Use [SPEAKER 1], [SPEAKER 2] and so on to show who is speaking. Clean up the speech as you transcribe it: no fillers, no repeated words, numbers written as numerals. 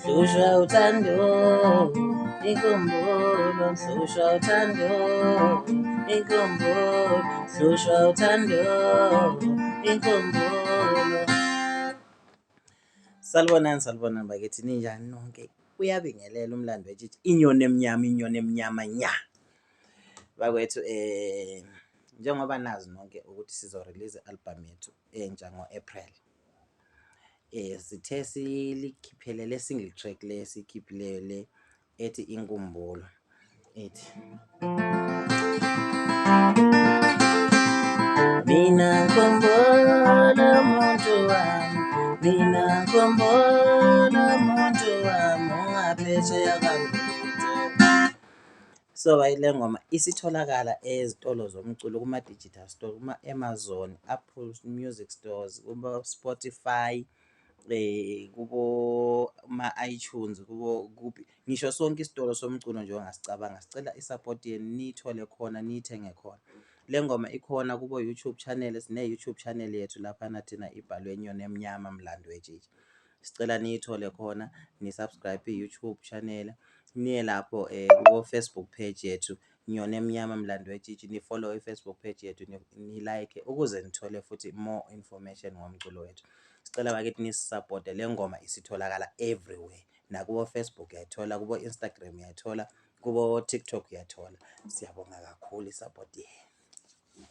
[SPEAKER 1] Ngihlushwa uthando, inkumbulo, ngihlushwa uthando, inkumbulo, ngihlushwa uthando, inkumbulo. Salibonani, salibonani bakithi ninjani nonke? Uyabingelela umlando wetshitshi, inyoni emnyama, inyoni emnyama nya. Bakwethu njengoba nazi nonke ukuthi sizo-release i-album yethu entsha ngo-April. Sithe silikhiphele le single track le esiyikhiphileyo le ethi inkumbulo ethi. Mina ngikhumbula umuntu wami, mina ngikhumbula umuntu wami ongaphesheya kwangilutho. So le ngoma isitholakala ezitolo zomculo kuma-digital store, kuma-Amazon, Apple Music stores, kubo-Spotify, kubo ma-iTunes, kubo kuphi, ngisho sonke isitolo somculo nje ongasicabanga. Sicela i-support yenu niyithole khona, niyithenge khona. Le ngoma ikhona kubo-YouTube channel, sine-YouTube channel yethu laphana thina ibhalwe Nyoni Emnyama Mlando Wetshitshi. Sicela niyithole khona ni-subscribe i-YouTube channel, niye lapho kubo-Facebook page yethu Nyoni Emnyama Mlando Wetshitshi, ni-follow i-Facebook page yethu, ni-like ukuze nithole futhi more information ngomculo wethu. Sicela bakithi nisi-support-e, le ngoma isitholakala everywhere, nakubo-Facebook uyayithola, kubo-Instagram uyayithola, kubo-TikTok uyayithola. Siyabonga kakhulu i-support yenu.